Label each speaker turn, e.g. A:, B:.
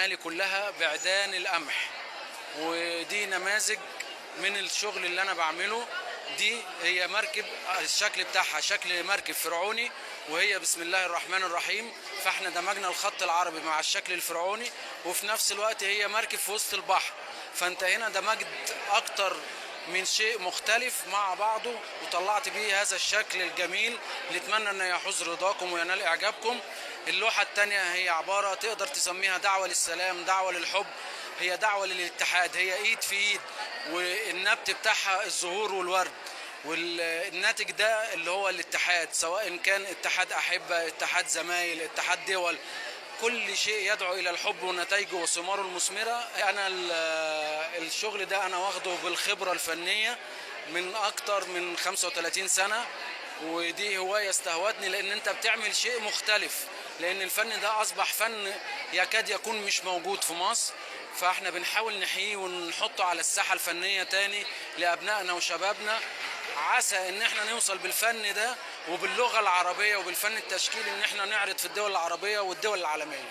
A: أعمالي كلها بعيدان القمح، ودي نماذج من الشغل اللي أنا بعمله. دي هي مركب، الشكل بتاعها شكل مركب فرعوني، وهي بسم الله الرحمن الرحيم. فاحنا دمجنا الخط العربي مع الشكل الفرعوني، وفي نفس الوقت هي مركب في وسط البحر، فانت هنا دمجت اكتر من شيء مختلف مع بعضه وطلعت بيه هذا الشكل الجميل اللي اتمنى انه يحوز رضاكم وينال اعجابكم. اللوحة التانية هي عبارة تقدر تسميها دعوة للسلام، دعوة للحب، هي دعوة للاتحاد، هي ايد في ايد، والنبت بتاعها الزهور والورد، والناتج ده اللي هو الاتحاد، سواء كان اتحاد أحبة، اتحاد زمايل، اتحاد دول، كل شيء يدعو إلى الحب ونتائجه وثماره المثمرة. أنا الشغل ده أنا واخده بالخبرة الفنية من أكتر من 35 سنة، ودي هواية استهوتني، لأن أنت بتعمل شيء مختلف، لأن الفن ده أصبح فن يكاد يكون مش موجود في مصر، فاحنا بنحاول نحييه ونحطه على الساحة الفنية تاني لأبنائنا وشبابنا، عسى إن احنا نوصل بالفن ده وباللغة العربية وبالفن التشكيلي إن احنا نعرض في الدول العربية والدول العالمية.